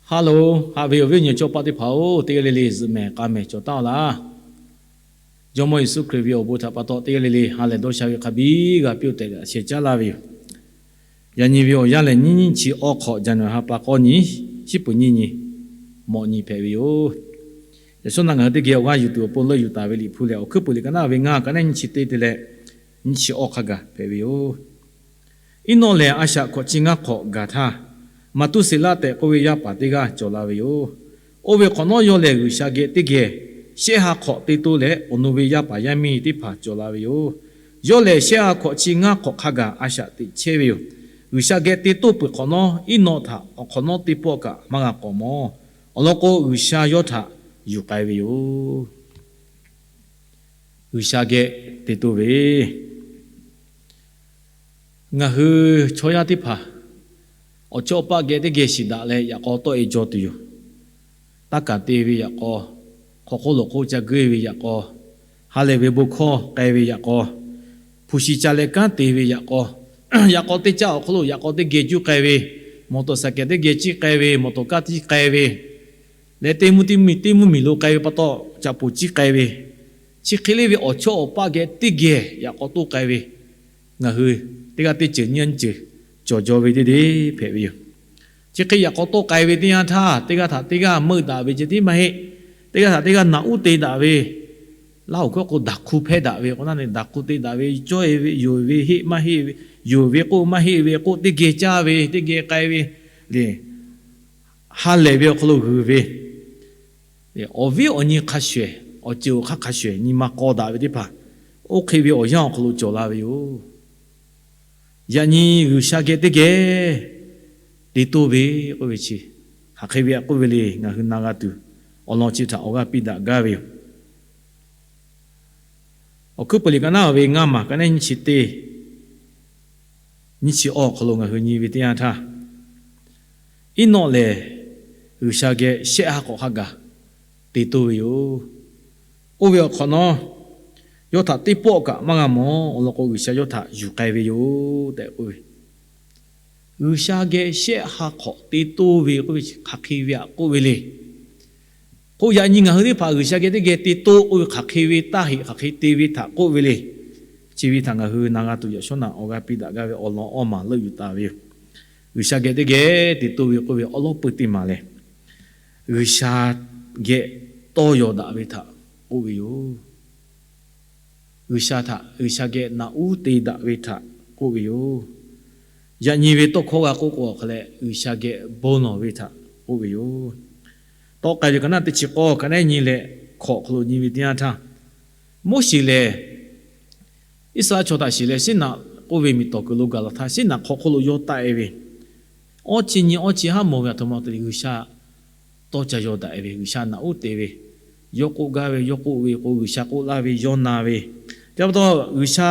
Haˉ loˬ, haꞈ ve awˬ viˉ awˬ nyi chaw paˆ teˇ hpaˍ-oˬ, teˇ g'aˇ le le zuhꞈ mehˍ k'a mehˍ cawˬ taˉ-oˬ laˇ. Jawˇmawˇ Yeˍsuˆ Hkriꞈ ve awˬ bon htaꞈ pa taw teˇ g'aˇ le le ha lehˬ dawˇ sha ve hk'a biˇ g'a piˇ-oˬ tehꞈ shehˍ caˉ laˇ ve yoˬ. Yaꞈ nyi ve awˬ yanˇ lehˬ, nyiˇ nyiˇ chi awˇ hk'awꞈ January ha pa k'awˇ nyi, shiˉ peuˍ nyiˇ nyi, mawꞈ nyi hpehꞈ ve yoˬ. Yaꞈ shawˉ naꞈ ngaˬ hui teˇ geh awˬ g'aˇ yuˬ tuˬ awˬ pon leuˆ yuˬ taˍ ve Liꞈ hpu lehˬ, Awˬ hkuiˉ peuˬ liꞈ ka naˉ ve ngaˇ, ka naˉ nyiˇ chi teˇ te leh nyiˇ chi awˇ hk'a gaˬ hpehꞈ ve yoˬ. Eˇnawˆ lehˬ, a shaꞈ hkawꞈ chi ngaˇ hk'awꞈ gaˬ htaˇ, Maˍtuˆseˍlaˆ tehꞈ k'oˆ ve yaˇ paˍ teˇ g'aˇ cawˬ la ve yoˬ. Oˇ ve hk'awꞈ nawˉ yawˇ lehˬ G'uiˬsha geh teˇ geh shehˆ ha hk'awꞈ te toˇ leh, awˬ nu ve yaˇ paˍ yaˇ miˇ teˇ hpaˍ cawˬ la ve yoˬ. Yawˇ lehˬ, shehˆ ha hk'awꞈ chi ngaˇ hk'awꞈ hk'a gaˬ a shaꞈ teꞈ chehˇ ve yoˬ. G'uiˬsha geh te toˇ peuˬ hk'awꞈ nawˉ, Eˇnawˆ htaꞈ awˬ hk'awꞈ nawˉ teˇ pawˆ kaꞈ maˇ g'a k'awꞈ mawˬ. Awˬ lawn k'o, G'uiˬsha yawˇ htaꞈ yuˬ k'ai ve yoˬ. G'uiˬsha geh te toˇ ve, ngaˬ hui chaw yaˇ teˇ hpaˍ awˬ chawˇ awˬ paˆ geh teˇ geh shiˍ daꞈ leh yaꞈ k'aw tawˆ e jaw tuˬ yoˬ. Taˇ kaˍ te ve yaꞈ k'aw, hk'aw hk'oˆ lo hk'oˆ ca geuˆ e ve yaꞈ k'aw, ha lehˬ ve bon hkawˇ k'ai ve yaꞈ k'aw, hpu shi ca leh kanˉ te ve yaꞈ k'aw, yaꞈ k'aw teˇ caˆ awˬ hk'oˆ lo yaꞈ k'aw teˇ geh juˇ k'ai ve, mawˬ tawˍ saˍ kehˬ teˇ geh ciˇ k'ai ve, mawˬ tawˍ kaˇ ciˇ k'ai ve leh, teˇ mvuhˇ teˇ mvuhˇ miˬ, teˇ mvuhˇ miˬ lo k'ai ve pa taw, caꞈ poˍ ciˇ k'ai ve, chi hk'e le ve awˬ chawˇ awˬ paˆ geh teˇ geh yaꞈ k'aw toˇ k'ai ve, ngaˬ hui teˇ g'aˇ teˇ ceuˬ nyiˇ g'aˇ nyiˇ ceuˬ cawˬ jaw ve teˇ deˇ hpehꞈ ve yoˬ. Chi hk'e yaꞈ k'aw toˇ k'ai ve teˇ yanˇ htaˇ, teˇ g'aˇ htaꞈ teˇ g'aˇ meuˆ daꞈ ve ceh tiˉ maˇ heˆ. Teˇ g'aˇ htaꞈ teˇ g'aˇ naꞈ uˉ te daꞈ ve, Laˇ hoˍ hkawˇ k'o daꞈ hku hpehˇ daꞈ ve k'o, naˆ ne daꞈ hku te daꞈ ve, cawˇ e ve, yonˍ ve heˆ maˇ heˆ ve, yonˍ ve k'oˆ maˇ heˆ ve k'oˆ, teˇ geh caˇ ve, teˇ geh k'ai ve le, ha lehˬ ve awˬ hk'aw lo g'uiˬ ve, awˬ viˉ awˬ nyi hk'a shuˍ, awˬ ceuˬ awˬ hk'aˇ hk'a shuˍ nyi ma k'aw daꞈ ve teˇ hpaˍ, oˇ hk'e ve awˬ yanˇ awˬ hk'aw lo cawˬ la ve yoˬ. Yaꞈ nyi G'uiˬsha geh teˇ geh te toˇ ve k'oˆ ve chi, hk'aˬ hk'e ve aꞈ k'oˆ ve le, ngaˬ hui na g'a tuˬ awˬ lawn chi htaꞈ awˬ g'aˇ piˇ daꞈ gaˇ ve yoˬ. Awˬ hkuiˉ peuˬ liꞈ ka naˉ ve ngaˇ maˬ, ka naˉ nyiˇ chi teˇ, nyiˇ chi awˇ awˬ hk'aw lo ngaˬ hui nyi ve teˇ yanˇ htaˇ, Eˇnawˆ lehˬ G'uiˬsha geh shehˆ ha hk'awꞈ hk'a gaˬ te toˇ ve yoˬ. Oˇ ve awˬ hk'awꞈ nawˉ, yawˇ htaꞈ teˇ pawˆ kaꞈ maˇ g'a mawˬ. Awˬ lawn k'o, G'uiˬsha yawˇ htaꞈ yuˬ k'ai ve yoˬ tehꞈ k'oˆ ve, G'uiˬsha geh shehˆ ha hk'awꞈ te toˇ ve k'oˆ ve chi hk'aˬ hk'e ve aꞈ k'oˆ ve le. K'o, yaꞈ nyi ngaˬ hui teˇ hpaˍ G'uiˬsha geh teˇ geh te toˇ k'oˆ ve hk'aˬ hk'e ve taˇ heꞈ, hk'aˬ hk'e te ve htaꞈ k'oˆ ve le. Chi ve htaꞈ ngaˬ hui na g'a tuˬ yaꞈ shawˉ naꞈ awˬ g'aˇ piˇ daꞈ gaˇ ve awˬ lawn awˇ maˬ leuˆ yuˬ taˍ ve yoˬ. G'uiˬsha geh teˇ geh te toˇ ve k'oˆ ve awˉ lawˉ pui teˇ maˬ lehˬ, G'uiˬsha geh tawˇ yaw daꞈ ve htaꞈ k'oˆ ve yoˬ. G'uiˬsha htaꞈ, G'uiˬsha geh naꞈ uˉ te daꞈ ve htaꞈ k'oˆ ve yoˬ. Yaꞈ nyi ve tawˇ hkawˇ g'a k'oˆ k'o, awˬ hk'a leh G'uiˬsha geh bon lawˬ ve htaꞈ k'oˆ ve yoˬ. Tawˆ k'ai ve ka naˉ teˇ chi k'awˇ, ka naˉ nyi leh hkawꞈ hk'aw lo nyi ve teˇ yanˇ htaˇ, Moˉseˍ lehˬ Iˉsaˍreˍlaˆ chaw htaꞈ shiˍ leh Siˉnaꞈ k'oˆ ve miˬ tawˍ kuiˬ lo gaˬ laˬ htaˇ, Siˉnaꞈ hk'aw hk'oˆ lo yawˇ taˆ e ve, awˇ chi nyi awˇ chi haˉ mawˬ ve aˬ htoꞈ ma te leh G'uiˬsha tawˇ ca yaw daꞈ e ve, G'uiˬsha naꞈ uˉ te ve, yawˇ k'oˆ gaˇ ve yawˇ k'oˆ ve k'o, G'uiˬsha k'oˆ laˇ ve yawˇ na ve, chi pa taw G'uiˬsha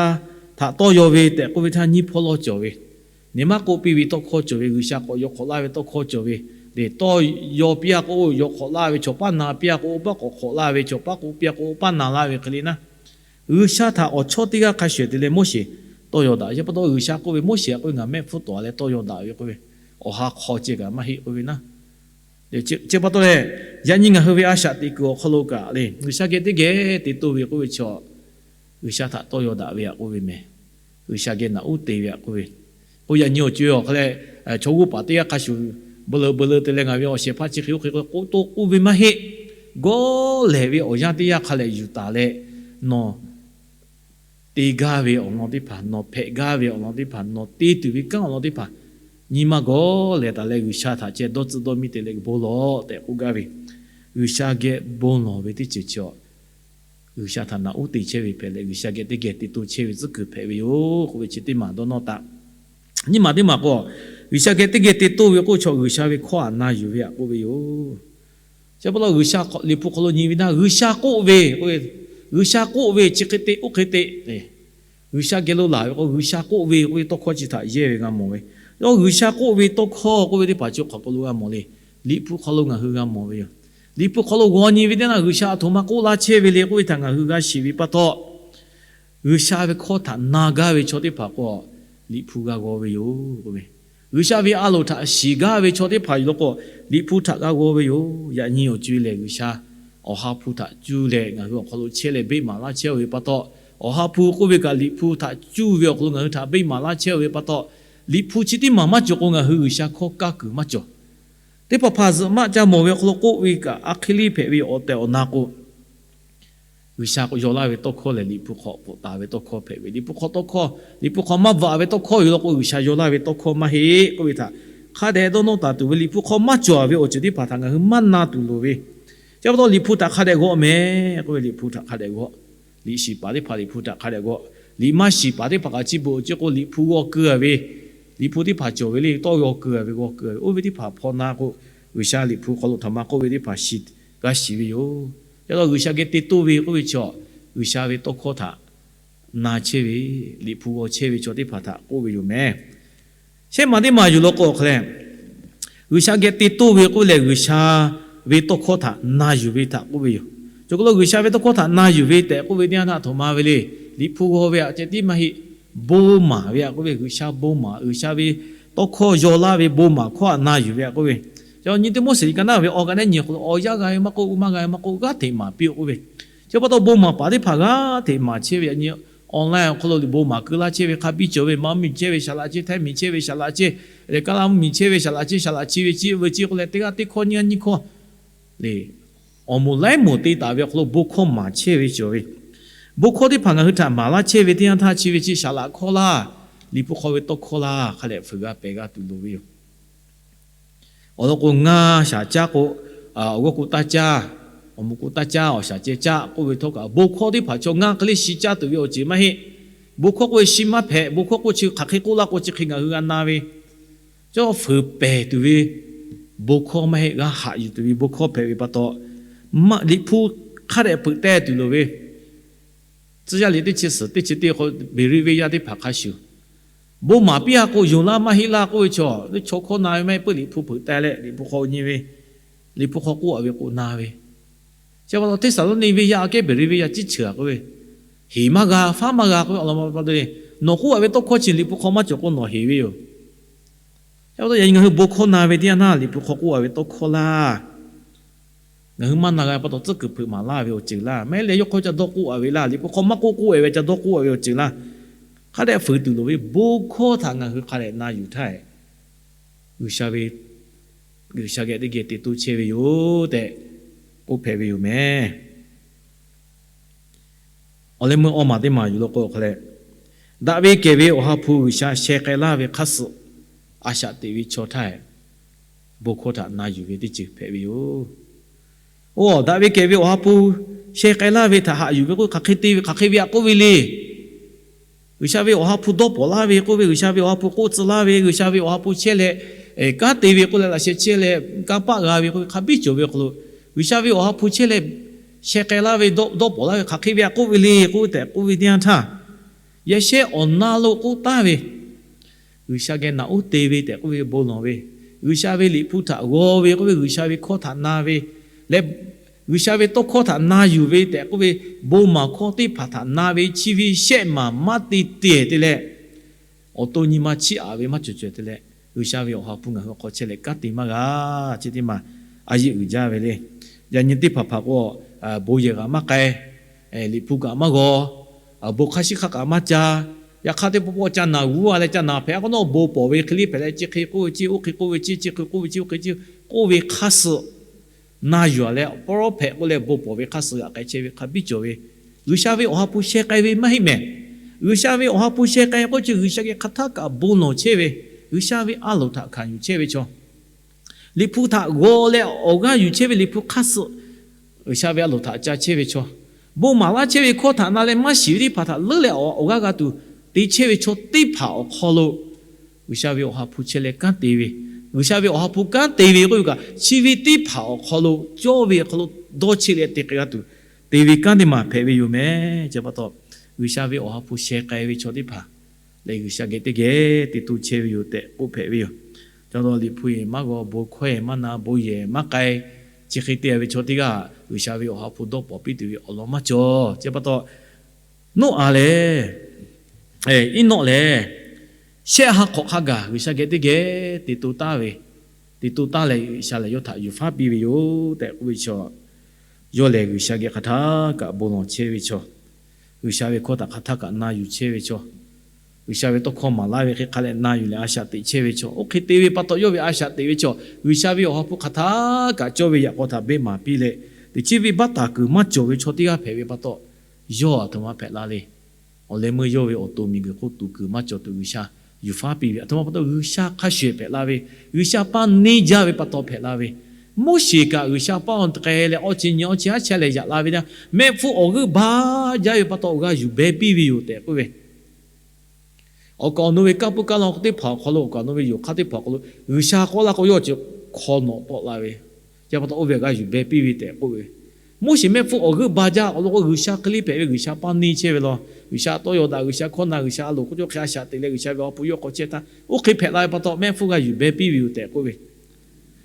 htaꞈ tawˇ yaw ve tehꞈ k'oˆ ve htaˇ nyiˇ hpawˇ lawˇ cawˬ ve, neˇ maˇ k'oˆ piˇ ve tawˇ hkawˇ cawˬ ve, G'uiˬsha k'awꞈ yaw hk'awꞈ laˇ ve tawˇ hkawˇ cawˬ ve, lehˬ tawˇ yaw piˇ a k'o yaw hk'awꞈ laˇ ve, chaw paˉ na piˇ a k'o paˉ k'awꞈ hk'awꞈ laˇ ve, chaw paˉ k'oˆ piˇ a k'o paˉ na laˇ ve hk'e le naˉ, G'uiˬsha htaꞈ awˬ chawˇ teˇ g'aˇ hk'a shuˍ te leh Moˉseˍ tawˇ yaw daꞈ. Chi pa taw G'uiˬsha k'oˆ ve, Moˉseˍ a k'oˆ ve, ngaˬ mehˆ hpfuhˇ tawˍ leh tawˇ yaw daꞈ ve k'oˆ ve, awˬ ha hk'aw ceh kaꞈ maˇ heˆ k'oˆ ve naˉ. Chi pa taw leh, yaꞈ nyi ngaˬ hui ve a shaꞈ teꞈ kuiˬ awˬ hk'aw lo kaꞈ le, G'uiˬsha geh teˇ geh te toˇ ve k'oˆ ve chaw, G'uiˬsha htaꞈ tawˇ yaw daꞈ ve aꞈ k'oˆ ve mehˍ. G'uiˬsha geh naꞈ uˉ te ve aꞈ k'oˆ ve, k'o yaꞈ nyi awˬ co awˬ hk'a leh, chaw g'uˇ paˍ teˇ g'aˇ hk'a shuˍ, beu leuꞈ beu leuꞈ te leh ngaˬ ve awˬ shehˍ hpaˇ chi hk'e oˇ hk'e k'oˆ toˇ k'oˆ ve maˇ heˆ. Gawˇ lehˬ ve awˬ yanˇ teˇ yanˇ hk'a lehˬ yuˬ taˍ leh, nawˬ te gaˇ ve awˬ lawn teˇ hpaˍ, nawˬ hpehꞈ gaˇ ve awˬ lawn teˇ hpaˍ, nawˬ te tuˬ ve kanˉ awˬ lawn teˇ hpaˍ, nyi ma gawˇ lehˬ taˍ leh G'uiˬsha htaꞈ ceh dawˇ tcuhˆ dawˇ miˇ te leh bon lawˬ tehꞈ k'oˆ gaˇ ve, G'uiˬsha geh bon lawˬ ve teˇ ceuˬ chi awˬ, G'uiˬsha htaꞈ naꞈ uˉ te chehˇ ve hpehꞈ leh, G'uiˬsha geh teˇ geh te toˇ chehˇ ve tcuhˉ kuiˬ hpehꞈ ve yoˬ k'oˆ ve chi teˇ maˬ dawˇ nawˇ taˍ. Nyiˇ maˬ teˇ maˬ k'o, G'uiˬsha geh teˇ geh te toˇ ve k'oˆ chaw G'uiˬsha ve hkawˇ htaꞈ na yuˬ ve aꞈ k'oˆ ve yoˬ. Chi pa taw G'uiˬsha, Liꞈ hpu hk'aw lo nyi ve naˉ, G'uiˬsha k'oˆ ve, G'uiˬsha k'oˆ ve chi hk'e te oˇ hk'e te, G'uiˬsha geh lo laˬ ve k'o, G'uiˬsha k'oˆ ve k'oˆ ve tawˇ hkawˇ chi htaꞈ yehˇ ve g'a mawˬ ve. Yawˇ G'uiˬsha k'oˆ ve tawˇ hkawˇ k'oˆ ve teˇ hpaˍ chi hk'aˬ hk'aw lo g'a mawˬ le. Liꞈ hpu hk'aw lo ngaˬ hui g'a mawˬ ve yoˬ. Liꞈ hpu hk'aw lo g'aw nyi ve teˇ naˉ, G'uiˬsha aˬ htoꞈ ma k'oˆ laˇ chehˇ ve le k'oˆ ve htaꞈ ngaˬ hui g'a shiˍ ve pa taw, G'uiˬsha ve hkawˇ htaꞈ na gaˇ ve chaw teˇ hpaˍ k'o, Liꞈ hpu g'a g'aw ve yoˬ k'oˆ ve. G'uiˬsha ve a loˍ htaꞈ shiˍ gaˇ ve chaw teˇ hpaˍ yuˬ law k'o, Liꞈ hpu htaꞈ g'a g'aw ve yoˬ. Yaꞈ nyi awˬ co e lehˬ, G'uiˬsha Awˬ ha hpu htaꞈ cuˇ leh ngaˬ hui awˬ hk'aw lo chehˇ leh beˆ maˍ laˇ chehˇ ve pa taw, Awˬ ha hpu k'oˆ ve kaꞈ Liꞈ hpu htaꞈ cuˇ ve awˬ hk'aw lo ngaˬ hui htaꞈ beˆ maˍ laˇ chehˇ ve pa taw, Liꞈ hpu chi teˇ maˬ maˇ cawˬ k'o ngaˬ hui G'uiˬsha hkawˇ kaˇ kuiˬ maˇ cawˬ. Teˇ hpaˍ hpaˍ zuhꞈ maˆ ca mawˬ ve awˬ hk'aw lo k'oˆ ve kaꞈ, a hk'e le hpehꞈ ve awˬ tehˬ awˬ na k'o, G'uiˬsha k'o yaw laˇ ve tawˇ hkawˇ lehˬ, Liꞈ hpu hk'aw k'oˆ taˍ ve tawˇ hkawˇ hpehꞈ ve. Liꞈ hpu hk'aw tawˇ hkawˇ, Liꞈ hpu hk'aw maˇ bvuhꞈ ve tawˇ hkawˇ yuˬ law k'o, G'uiˬsha yaw laˇ ve tawˇ hkawˇ maˇ heˆ k'oˆ ve htaꞈ hk'a dehꞈ dawˇ nawˇ taˍ tuˬ ve, Liꞈ hpu hk'aw maˇ cawˬ ve awˬ ceuˬ teˇ hpaˍ htaꞈ ngaˬ hui maˇ na tuˬ loˍ ve. Chi pa taw Liꞈ hpu htaꞈ hk'a dehꞈ g'aw mehˍ k'oˆ ve, Liꞈ hpu htaꞈ hk'a dehꞈ g'aw. Liꞈ shiˍ paˍ teˇ hpaˍ Liꞈ hpu htaꞈ hk'a dehꞈ g'aw. Liꞈ maˇ shiˍ paˍ teˇ hpaˍ kaꞈ chi beuꞈ awˬ ceuˬ k'o, Liꞈ hpu g'aw keu a ve, Liꞈ hpu teˇ hpaˍ cawˬ ve le, tawˇ g'aw keu a ve, g'aw keu a ve, oˇ ve teˇ hpaˍ hpaw na k'o, G'uiˬsha Liꞈ hpu hk'aw lo htaꞈ ma k'oˆ ve teˇ hpaˍ shiˍ, g'a shiˍ ve yoˬ. Yaꞈ hk'aˇ G'uiˬsha geh te toˇ ve k'oˆ ve chaw, G'uiˬsha ve tawˇ hkawˇ htaꞈ na chehˇ ve, Liꞈ hpu g'aw chehˇ ve chaw teˇ hpaˍ htaꞈ k'oˆ ve yoˬ mehˍ. Shehˆ ma teˇ maˬ yuˬ law k'o awˬ hk'a lehˬ, G'uiˬsha geh te toˇ ve k'oˆ lehˬ, G'uiˬsha ve tawˇ hkawˇ htaꞈ na yuˬ ve htaꞈ k'oˆ ve yoˬ. Cawˬ k'o lo G'uiˬsha ve tawˇ hkawˇ htaꞈ na yuˬ ve tehꞈ k'oˆ ve teˇ yanˇ htaˇ htoꞈ ma ve le. Liꞈ hpu g'aw ve aꞈ ceh tiˉ maˇ heˆ, bon maˍ ve aꞈ k'oˆ ve, G'uiˬsha bon maˍ, G'uiˬsha ve tawˇ hkawˇ yaw laˇ ve bon maˍ hkawˇ htaꞈ na yuˬ ve aꞈ k'oˆ ve. Chi nyi teˇ Moˉseˍ liꞈ ka naˉ ve awˬ ka naˉ nyi awˬ hk'aw lo awˬ yanˇ g'a ve maˇ k'oˆ, maˇ g'a ve maˇ k'oˆ, g'aˇ hteꞈ maˍ piˇ-oˆ k'oˆ ve. Chi pa taw bon maˍ paˍ teˇ hpaˍ g'aˇ hteꞈ maˍ chehˇ ve aꞈ nyi online awˬ hk'aw lo bon maˍ keu laˇ chehˇ ve hk'a biˇ cawˬ ve, Manˇ miˬ chehˇ ve saˍ laꞈ chehˇ, Htaiˇ miˬ chehˇ ve saˍ laꞈ chehˇ, leh Kaˇlaˇ mvuhˇ miˬ chehˇ ve saˍ laꞈ chehˇ, saˍ laꞈ chi ve chi ve chi k'oˆ leh teˇ g'aˇ teˇ hkawˇ nyiˇ g'aˇ nyiˇ hkawˇ le, awˬ moˍ laiˉ moˍ te taˍ ve awˬ hk'aw lo bon hkawˇ maˍ chehˇ ve cawˬ ve. Bon hkawˇ teˇ hpaˍ ngaˬ hui htaꞈ maˍ laˇ chehˇ ve teˇ yanˇ htaˇ chi ve chi saˍ laꞈ hkawˇ laˇ, Liꞈ hpu hk'aw ve tawˇ hkawˇ laˇ, hk'a dehꞈ fuiˍ g'a pehˍ g'a tuˬ loˍ ve yoˬ. Awˬ lawn k'o, ngaˇ shaˍ caˇ k'o, awˬ g'awˇ k'o taˇ caˇ, awˬ moˍ k'o taˇ caˇ, awˬ shaˍ ceh caˇ k'oˆ ve htawˇ kaꞈ, bon hkawˇ teˇ hpaˍ chaw ngaˇ hk'e le shi caˇ tuˬ ve awˬ ceuˬ maˇ heˆ. Bon hkawˇ k'oˆ ve shi maˇ hpehꞈ. Bon hkawˇ k'oˆ chi hk'aˬ hk'e k'oˆ laˇ k'o chi hk'e ngaˬ hui g'a na ve. Cawˇ fuiˍ pehˍ tuˬ ve bon hkawˇ maˇ heˆ, g'a haꞈ yuˬ tuˬ ve bon hkawˇ hpehꞈ ve pa taw, Liꞈ hpu hk'a dehꞈ peuꞈ teh tuˬ loˍ ve. Tcuh yaˇ liꞈ teˇ chi suhˍ teˇ chi teˇ hk'aw Beˍriˆ venˇ yaˇ teˇ hpaˍ hk'a shuˍ, bon maˍ piˇ-a k'o yonˍ laˇ maˇ heˆ laˇ k'oˆ ve chaw, chaw hkawˇ na ve maˇ heˆ, peuˬ Liꞈ hpu peuꞈ teh leh Liꞈ hpu hk'aw nyi ve, Liꞈ hpu hk'aw k'oˆ a ve k'o na ve. Chi pa taw Hteˇsaˍlawˇniˆ venˇ yaˇ aꞈ kehˉ Beˍriˆ venˇ yaˇ ciˉ cheuˬ-a k'oˆ ve, heˍ maˇ g'a, faˉ maˇ g'a k'oˆ ve awˬ lawn pa taw le. Nawˬ k'oˆ a ve tawˇ hkawˇ chi Liꞈ hpu hk'aw maˇ cawˬ k'o nawˬ heˍ ve yoˬ. Chi pa taw yaꞈ nyi ngaˬ hui bon hkawˇ na ve teˇ yanˇ htaˇ Liꞈ hpu hk'aw k'oˆ a ve tawˇ hkawˇ laˇ, ngaˬ hui maˇ na g'a pa taw tcuhˉ kuiˬ hpeuꞈ maˍ laˇ ve awˬ ceuˬ laˇ, maˇ heˆ leh yawˇ hk'aw ca dawˇ k'oˆ a ve laˇ, Liꞈ hpu hk'aw maˇ k'oˆ k'oˆ e ve ca dawˇ k'oˆ a ve awˬ ceuˬ laˇ, hk'a dehꞈ fuiˍ tuˬ loˍ ve bon hkawˇ htaꞈ ngaˬ hui hk'a dehꞈ na yuˬ htaˇ, G'uiˬsha ve, G'uiˬsha geh teˇ geh te toˇ chehˇ ve yoˬ tehꞈ k'oˆ hpehꞈ ve yoˬ mehˍ. Awˬ leh meuˇ awˇ maˬ teˇ maˬ yuˬ law k'o hk'a leh, daꞈ ve kehˬ ve Awˬ ha hpu G'uiˬsha sheh k'ai laˇ ve hk'aˇ suh a shaꞈ teꞈ ve chaw htaˇ, bon hkawˇ htaꞈ na yuˬ ve teˇ ceuˬ hpehꞈ ve yoˬ. Oˇ, daꞈ ve kehˬ ve Awˬ ha hpu sheh k'ai laˇ ve htaꞈ haꞈ yuˬ ve k'o, hk'aˬ hk'e te ve, hk'aˬ hk'e ve aꞈ k'oˆ ve le. G'uiˬsha ve Awˬ ha hpu dawˇ pawnˍ laˇ ve k'oˆ ve, G'uiˬsha ve Awˬ ha hpu k'oˆ tcuh laˇ ve, G'uiˬsha ve Awˬ ha hpu chehˇ leh kanˉ te ve k'oˆ leh laꞈ sheh chehˇ leh kanˇ paˆ g'a ve k'oˆ ve hk'a biˇ cawˬ ve awˬ hk'aw lo, G'uiˬsha ve Awˬ ha hpu chehˇ leh sheh k'ai laˇ ve, dawˇ pawnˍ laˇ ve hk'aˬ hk'e ve aꞈ k'oˆ ve le k'oˆ tehꞈ k'oˆ ve teˇ yanˇ htaˇ, yaꞈ shehˉ awˬ na lo k'oˆ taˍ ve, G'uiˬsha geh naꞈ uˉ te ve tehꞈ k'oˆ ve bon lawˬ ve, G'uiˬsha ve Liꞈ hpu htaꞈ g'aw ve k'oˆ ve, G'uiˬsha ve hkawˇ htaꞈ na ve leh, G'uiˬsha ve tawˇ hkawˇ htaꞈ na yuˬ ve tehꞈ k'oˆ ve, bon maˍ hkawˇ teˇ hpaˍ htaꞈ na ve chi ve shehˆ maˬ maˇ te tehˬ te leh, awˬ to nyi ma chiˇ aꞈ ve maˇ cawˬ cawˬ te leh, G'uiˬsha ve Awˬ ha hpu ngaˬ hui awˬ hk'aw chehˇ leh kanˉ te maˇ g'a. Chi teˇ maˬ a yeˆ uiˍ jaˇ ve le. Yaꞈ nyi teˇ hpaˍ hpaˍ k'o, bon yehˬ kaꞈ maˇ k'ai, Liꞈ hpu kaꞈ maˇ g'aw, bon hk'aˇ shiˉ hk'aˇ kaꞈ maˇ ca. Yaꞈ hk'aˇ teˇ pawˆ pawˆ ca naˬ g'uˇ a leh ca naˬ hpehꞈ a k'o nawˉ bon pawˍ ve hk'e le hpehꞈ leh, chi hk'e k'oˆ ve chi, oˇ hk'e k'oˆ ve chi, chi hk'e k'oˆ ve chi, oˇ hk'e k'oˆ ve hk'aˇ suh na yuˬ a leh, prophet k'oˆ leh bon pawˍ ve hk'aˇ suh g'aꞈ k'ai chehˇ ve hk'a biˇ cawˬ ve, G'uiˬsha ve Awˬ ha hpu sheh k'ai ve maˇ heˆ mehˍ. G'uiˬsha ve Awˬ ha hpu sheh k'ai k'oˆ chi G'uiˬsha geh hk'aˬ htaˇ kaꞈ bon lawˬ chehˇ ve, G'uiˬsha ve a loˍ htaꞈ hkanˍ yuˬ chehˇ ve chaw, Liꞈ hpu htaꞈ g'aw leh awˬ g'aˇ yuˬ chehˇ ve Liꞈ hpu hk'aˇ suh G'uiˬsha ve a loˍ htaꞈ ca chehˇ ve chaw, bon maˍ laˇ chehˇ ve hkawˇ htaꞈ na leh maˇ shiˍ ve teˇ hpaˍ htaꞈ leuˉ leh awˬ g'aˇ g'a tuˬ te chehˇ ve chaw teˇ hpaˍ awˬ hk'aw lo, G'uiˬsha ve Awˬ ha hpu chehˇ leh kanˉ te ve, G'uiˬsha ve Awˬ ha hpu kanˉ te ve k'oˆ ve kaꞈ, chi ve teˇ hpaˍ awˬ hk'aw lo cawˇ ve awˬ hk'aw lo dawˇ cheˆ leh te k'ai g'a tuˬ, te ve kanˉ teˇ maˬ hpehꞈ ve yoˬ mehˍ. Chi pa taw, G'uiˬsha ve Awˬ ha hpu sheh k'ai ve chaw teˇ hpaˍ lehˬ, G'uiˬsha geh teˇ geh te toˇ chehˇ ve yoˬ tehꞈ k'oˆ hpehꞈ ve yoˬ. Ca taw Liꞈ hpu yehˬ maˇ g'aw, bon hkawˇ yehˬ maˇ na, bon yehˬ maˇ k'ai, chi hk'e te ve chaw teˇ g'aˇ G'uiˬsha ve Awˬ ha hpu dawˇ pawnˍ piˇ tuˬ ve awˬ lawn maˇ cawˬ. Chi pa taw, Noˉaꞈ lehˬ, Eˇnawˆ lehˬ, shehˆ ha hk'awꞈ hk'a gaˬ G'uiˬsha geh teˇ geh te to taˍ ve, te to taˍ leh G'uiˬsha lehˬ yawˇ htaꞈ yuˬ faˉ piˇ ve yoˬ tehꞈ k'oˆ ve chaw, yawˇ lehˬ G'uiˬsha geh hk'aˬ htaˇ kaꞈ bon lawˬ chehˇ ve chaw, G'uiˬsha ve hkawˇ htaꞈ hk'aˬ htaˇ kaꞈ na yuˬ chehˇ ve chaw, G'uiˬsha ve tawˇ hkawˇ maˍ laˇ ve hk'e hk'a leh na yuˬ leh a shaꞈ teꞈ chehˇ ve chaw, oˇ hk'e te ve pa taw yawˇ ve a shaꞈ teꞈ ve chaw, G'uiˬsha ve awˬ ha hpu hk'aˬ htaˇ kaꞈ cawˇ ve yaꞈ k'aw htaꞈ beˆ maˍ piˇ leh, teꞈ chiˉ venˇbaˆ taˍ kuiˬ maˇ cawˬ ve chaw teˇ g'aˇ hpehꞈ ve pa taw, yawˇ aˬ htoꞈ ma hpehꞈ la le. Awˬ leh meuˇ yawˇ ve awˬ to miˬguiˬ hk'oˆ tuˬ kuiˬ maˇ cawˬ tuˬ G'uiˬsha yuˬ faˉ piˇ ve aˬ htoꞈ ma pa taw G'uiˬsha hk'a shuˍ shuˍ hpehꞈ la ve, G'uiˬsha paˇ neˇ jaˇ ve pa taw hpehꞈ la ve. Moˉseˍ kaꞈ G'uiˬsha paˇ awˬ hk'e leh awˇ chi nyi awˇ chi haˉ chehˇ leh yaꞈ la ve htaˇ, mehˆ hpfuhˇ awˬ g'euˆ ba jaˇ ve pa taw awˬ g'a yuˬ beh piˇ ve yoˬ tehꞈ k'oˆ ve. Awˬ kaˍ awˬ nu ve kanˇ puiˉ kanˇ law teˇ hpaˍ awˬ hk'aw lo, awˬ kaˍ awˬ nu ve yoˬ hk'aˇ teˇ hpaˍ awˬ hk'aw lo G'uiˬsha k'awꞈ la k'o yawˇ chi hk'aw nawꞈ tawˆ la ve, chi pa taw oˇ ve awˬ g'a yuˬ beh piˇ ve tehꞈ k'oˆ ve. Moˉseˍ mehˆ hpfuhˇ awˬ g'euˆ ba jaˇ k'aw lo k'o G'uiˬsha hk'e le hpehꞈ ve, G'uiˬsha paˇ neˇ chehˇ ve law, G'uiˬsha tawˇ yaw daꞈ, G'uiˬsha hkawˇ na, G'uiˬsha a loˍ hk'oˆ cawˇ hk'e a shaꞈ teꞈ leh G'uiˬsha ve awˬ ha hpu yawˇ k'awꞈ chehˇ htaˇ, oˇ hk'e hpehꞈ la ve pa taw mehˆ hpfuhˇ g'a yuˬ beh piˇ ve yoˬ tehꞈ k'oˆ ve.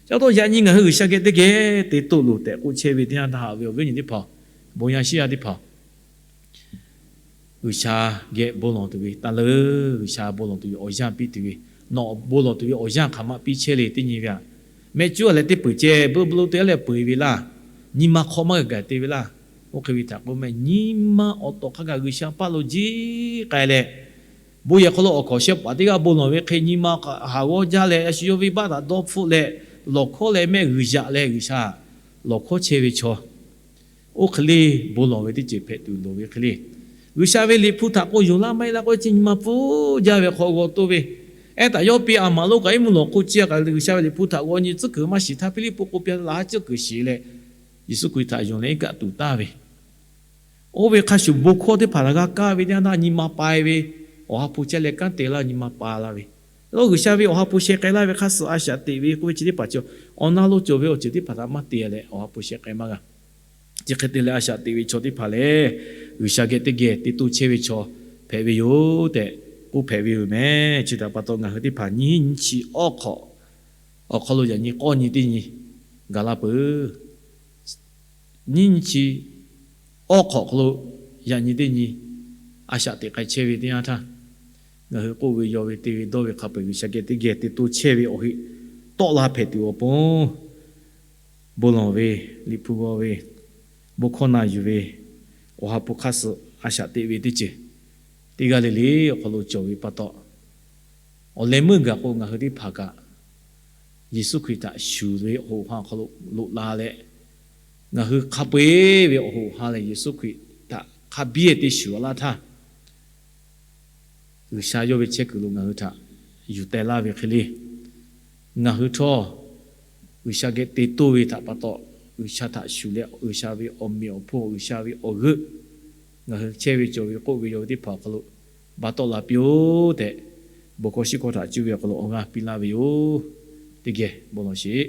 Chi pa taw yaꞈ nyi ngaˬ hui G'uiˬsha geh teˇ geh te to loˬ tehꞈ k'oˆ chehˇ ve teˇ yanˇ htaˇ haꞈ ve awˬ viˉ awˬ nyi teˇ hpaˍ, bon yaˇ shiˉ yaˇ teˇ hpaˍ, G'uiˬsha geh bon lawˬ tuˬ ve taˇ leuˉ. G'uiˬsha bon lawˬ tuˬ ve awˬ yanˇ piˇ tuˬ ve, nawˬ bon lawˬ tuˬ ve awˬ yanˇ hk'aˬ ma piˇ chehˇ le. Teˇ nyi ve aꞈ, mehˆ cuˉ a leh teˇ peuˬ ceh, beuˆ beuˆ lo te a leh peuˬ ve laˇ. Nyi ma hk'aw maˇ g'a gaˬ te ve laˇ. Oˇ hk'e ve htaꞈ k'oˆ meh, nyi ma awˬ tawˍ hk'a gaˬ G'uiˬsha paˇ lo jiˇ k'ai leh, bon yehˬ hk'aw lo awˬ hkawnˍ shehˍ paˍ teˇ g'aˇ bon lawˬ ve hk'e nyi ma haˍ g'awˇ jaˇ leh a shu yawˇ venˇbaˆ htaꞈ dawˇ hpfuhˆ leh, lawˬ hkawˇ leh mehˆ g'uiˬ yaꞈ leh G'uiˬsha lawˬ hkawˇ chehˇ ve chaw, oˇ hk'e le bon lawˬ ve teˇ ceuˬ hpehꞈ tuˬ loˍ ve hk'e le. G'uiˬsha ve Liꞈ hpu htaꞈ k'o yonˍ laˇ maˇ heˆ laˇ k'o, chi nyi ma pfuhˇ jaˇ ve hk'aw g'aw toˇ ve, ehˉ htaꞈ yawˇ pi a maˍ lonˉ kaꞈ iˉ mvuhˇ lawˬ hk'oˆ ciˇ a kaꞈ G'uiˬsha ve Liꞈ hpu htaꞈ g'aw nyi tcuhˉ kuiˬ maˇ shiˍ htaˇ Hpiˇliˇpuˆ k'oˆ piˇ laˇ haˉ tcuhˉ kuiˬ shiˍ leh, Yeˍsuˆ Hkriꞈ htaꞈ yonˍ leh iˉ kaˆ tuˬ taˍ ve, oˇ ve hk'a shuˍ bon hkawˇ teˇ hpaˍ htaꞈ g'a kaˇ ve teˇ yanˇ htaˇ nyi ma pai ve, awˬ ha hpu chehˇ leh kanˉ te laˇ nyi ma pa laˇ ve, lawˇ G'uiˬsha ve awˬ ha hpu sheh k'ai laˇ ve hk'a suh a shaꞈ teꞈ ve k'oˆ ve chi teˇ hpaˍ chi awˬ na lo cawˬ ve awˬ ceuˬ teˇ hpaˍ htaꞈ maˇ te leh awˬ ha hpu sheh k'ai maˇ g'a. Chi hk'e te leh a shaꞈ teꞈ ve chaw teˇ hpaˍ lehˬ, G'uiˬsha geh teˇ geh te to chehˇ ve chaw hpehꞈ ve yoˬ tehꞈ k'oˆ hpehꞈ ve yoˬ meh. Chi htaꞈ pa taw ngaˬ hui teˇ hpaˍ nyiˇ nyi chi awˇ hk'awꞈ awˬ hk'aw lo yaꞈ nyi k'awˇ nyi teˇ nyi gaˬ laˇ peuˬ. Nyiˇ nyi chi awˇ hk'awꞈ hk'aw lo yaꞈ nyi teˇ nyi a shaꞈ teꞈ k'ai chehˇ ve teˇ yanˇ htaˇ, ngaˬ hui k'oˆ ve yaw ve te ve dawˇ ve hk'a peu-eˬ G'uiˬsha geh teˇ geh te to chehˇ ve awˬ heˆ tawˆ la hpehꞈ tuˬ awˬ pon, bon lawˬ ve, Liꞈ hpu g'aw ve, bon hkawˇ na yuˬ ve, awˬ ha hpu hk'aˇ suh a shaꞈ teꞈ ve teˇ ceuˬ teˇ g'aˇ le le awˬ hk'aw lo cawˬ ve pa taw, awˬ leh meuˇ gaˬ k'o ngaˬ hui teˇ hpaˍ kaꞈ Yeˍsuˆ Hkriꞈ htaꞈ shuˍ ve awˬ hoꞈ ha awˬ hk'aw lo loꞈ la leh, ngaˬ hui hk'a peu-eˬ ve awˬ hoꞈ ha lehˬ Yeˍsuˆ Hkriꞈ htaꞈ hk'a biˇ te shuˍ a laˇ htaˇ, G'uiˬsha yawˇ ve chehˇ kuiˬ lo ngaˬ hui htaꞈ yuˬ teh laˇ ve hk'e le. Ngaˬ hui htawˇ G'uiˬsha geh te toˇ ve htaꞈ pa taw, G'uiˬsha htaꞈ shuˍ leh G'uiˬsha ve awˬ meꞈ awˬ hponˇ, G'uiˬsha ve awˬ g'euˆ ngaˬ hui chehˇ ve cawˬ ve k'oˆ ve yaw ve teˇ hpaˍ awˬ hk'aw lo ba tawˆ la piˇ-oˆ tehꞈ, bon hkawˇ shiˉ hkawˇ htaꞈ cuˇ ve awˬ hk'aw lo awˬ g'aˇ piˇ laˇ ve yoˬ. Teˇ geh bon lawˬ sheˍ.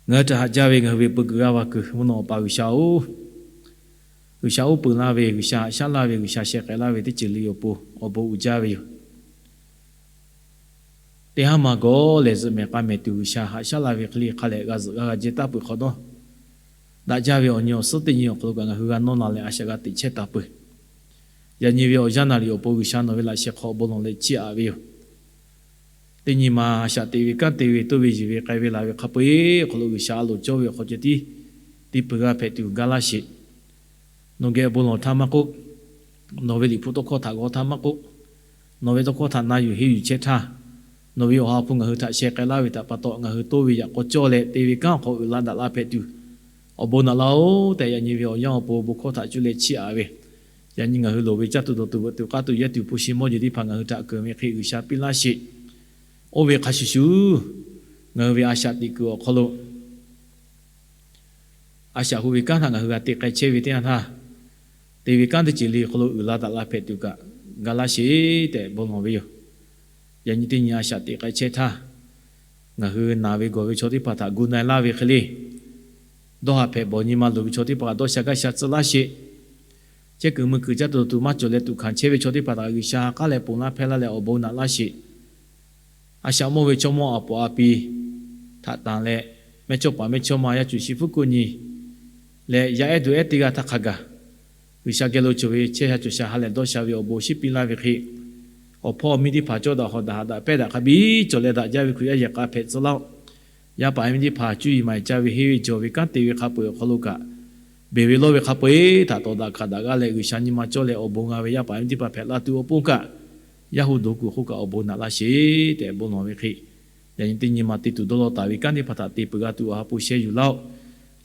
Ngaˬ hui htaꞈ haꞈ jaˇ ve ngaˬ hui ve peu kuiˬ g'aˇ va kuiˬ mvuhˇ naw Awˬ pa G'uiˬsha-oˬ, G'uiˬsha uˉ peunˍ laˇ ve, G'uiˬsha haꞈ shaˉ laˇ ve, G'uiˬsha sheh k'ai laˇ ve teˇ ceuˬ le awˬ pon awˬ bon uiˍ jaˇ ve yoˬ. Teˇ haˉ ma gawˬ lehˬ zuhꞈ mehˍ k'a mehˍ tuˬ G'uiˬsha haꞈ shaˉ laˇ ve hk'e le hk'a lehˬ g'a zuhꞈ g'a g'a jehˇ taˇ peuˬ hk'awꞈ nawˉ, daꞈ jaˇ ve awˬ nyi awˬ suhˉ teˇ nyi awˬ hk'aw lo kaꞈ ngaˬ hui g'a nawˇ la leh a shaꞈ g'a teꞈ chehˇ taˍ peuˬ. Yaꞈ nyi ve awˬ yanˇ naˍ riˍ awˬ pon G'uiˬsha nawˬ ve laꞈ sheh hk'aw bon lawˬ leh chiˇ aꞈ ve yoˬ. Teˇ nyi ma a shaꞈ teꞈ ve kanˉ te ve toˇ ve yuˬ ve k'ai ve laˬ ve hk'a peu-eˬ awˬ hk'aw lo G'uiˬsha a loˍ cawˇ ve awˬ hk'aw ceh tiˉ te peuˬ g'a hpehꞈ tuˬ ga laˇ sheˍ. Nawˬ geh awˬ bon lawˬ htaˇ maˇ k'oˆ, nawˬ ve Liꞈ hpu tawˇ hkawˇ htaꞈ g'aw htaˇ maˇ k'oˆ, nawˬ ve tawˇ hkawˇ htaꞈ na yuˬ henˇ yuˬ chehˇ htaˇ, nawˬ ve awˬ ha hpu ngaˬ hui htaꞈ sheh k'ai laˇ ve htaꞈ pa taw ngaˬ hui toˇ ve yaꞈ k'aw cawˇ leh te ve kanˉ awˬ hk'aw uiˍ la daꞈ la hpehꞈ tuˬ awˬ bon naꞈ laˇ-oˆ tehꞈ, yaꞈ nyi ve awˬ yanˇ awˬ pon bon hkawˇ htaꞈ cuˇ leh chiˇ aꞈ ve, yaꞈ nyi ngaˬ hui loˍ ve caˇ tuˬ dawˬ tuˬ veuꞈ tuˬ k'aˇ tuˬ yehˇ tuˬ hpu shi mawˇ jeˬ teˇ hpaˍ ngaˬ hui htaꞈ keunˍ ve hk'e G'uiˬsha piˇ laˇ sheˍ. Oˇ ve hk'a shuˍ shuˍ, ngaˬ hui ve a shaꞈ teꞈ kuiˬ awˬ hk'aw lo a shaꞈ hu ve kanˉ htaꞈ ngaˬ hui g'a te k'ai chehˇ ve teˇ yanˇ htaˇ, te ve kanˉ teˇ ceuˬ le awˬ hk'aw lo uiˍ la daꞈ la hpehꞈ tuˬ kaꞈ ga laˇ sheˍ tehꞈ bon lawˬ ve yoˬ. Yaꞈ nyi teˇ nyi a shaꞈ teꞈ k'ai chehˇ htaˇ, ngaˬ hui naˬ ve gawˬ ve chaw teˇ hpaˍ htaꞈ gu na-e laˇ ve hk'e le, dawˇ haꞈ hpehꞈ bawˬ nyi ma loˍ ve chaw teˇ hpaˍ kaꞈ dawˇ sha gaˇ sha tcuh laˇ sheˍ. Chehˇ kuiˬ mui kuiˬ caˇ tuˬ dawˬ tuˬ maˇ cawˬ leh tuꞈ hkanˍ chehˇ ve chaw teˇ hpaˍ htaꞈ G'uiˬsha ha k'aˉ leh ponˬ laˇ hpehˇ laˇ leh awˬ bon naꞈ laˇ sheˍ. A shaꞈ mawˇ ve chaw mawˇ a poˍ a pi htaꞈ tanˬ leh, mehˇ chawˇ paˍ mehˇ chawˇ ma yaˇ cuˬ shi hpfuhˇ kuˆ nyi leh yaˇ ehˉ duˬ ehˉ teˇ g'aˇ htaˇ hk'a gaˬ, G'uiˬsha geh lo cawˬ ve chehˇ sha cawˬ sha ha lehˬ dawˇ sha ve awˬ bon shiˉ piˇ laˇ ve hk'e, awˬ hpawˇ miˇ teˇ hpaˍ cawˇ daꞈ hawˍ daꞈ haꞈ daꞈ pehˇ daꞈ hk'a biˇ cawˬ leh daꞈ jaˇ ve Hkriꞈ yaˇ yehˬ k'a hpehꞈ tcuh laˇ-oˆ. Yaˇ paˍ miˇ teˇ hpaˍ cuˇ yiˍ maˍ yiˍ ca ve henˇ ve jawˬ ve kanˉ te ve hk'a peu-eˬ awˬ hk'aw lo kaꞈ, beˬ ve lawˇ ve hk'a peu-eˬ htaꞈ tawˍ daꞈ hkanˍ daꞈ g'a leh G'uiˬsha nyi ma cawˇ leh awˬ bon g'a ve yaˇ paˍ miˇ teˇ hpaˍ hpehꞈ la tuˬ awˬ pon kaꞈ, yaˇ hu doˍ kuiˬ hk'oˆ kaꞈ awˬ bon naꞈ laˇ sheˍ tehꞈ bon lawˬ ve hk'e, yaꞈ nyi teˇ nyi ma te tuˬ dawˇ law taˍ ve kanˉ teˇ hpaˍ htaꞈ te peuˬ g'a tuˬ awˬ ha hpu sheh yuˬ laˇ-oˆ.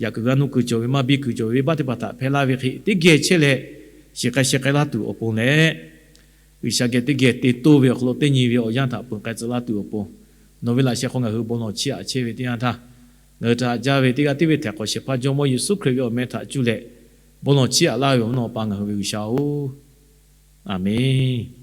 Yaꞈ kuiˬ g'a nuˇ kuiˬ cawˬ ve maˇ biˇ kuiˬ cawˬ ve venˇbaˆ teˇ hpaˍ htaꞈ hpehˇ laˇ ve hk'e, teˇ geh chehˇ leh shiˍ k'ai sheh k'ai laˇ tuˬ awˬ pon leh, G'uiˬsha geh teˇ geh te toˇ ve awˬ hk'aw lo teˇ nyi ve awˬ yanˇ htaꞈ peuˬ k'ai tcuh laˇ tuˬ awˬ pon, nawˬ ve laꞈ sheh hk'aw ngaˬ hui bon lawˬ chiˇ aꞈ chehˇ ve teˇ yanˇ htaˇ, ngaˬ hui htaꞈ haꞈ jaˇ ve teˇ g'aˇ tiˉ ve htehꞈ hk'awꞈ shehˍ hpaˇ Jawˇmawˇ Yeˍsuˆ Hkriꞈ ve awˬ meh htaꞈ cuˇ leh bon lawˬ chiˇ aꞈ laˇ ve awˬ mvuhˇ naw pa ngaˬ hui ve G'uiˬsha-oˬ, Aˍmenˇ.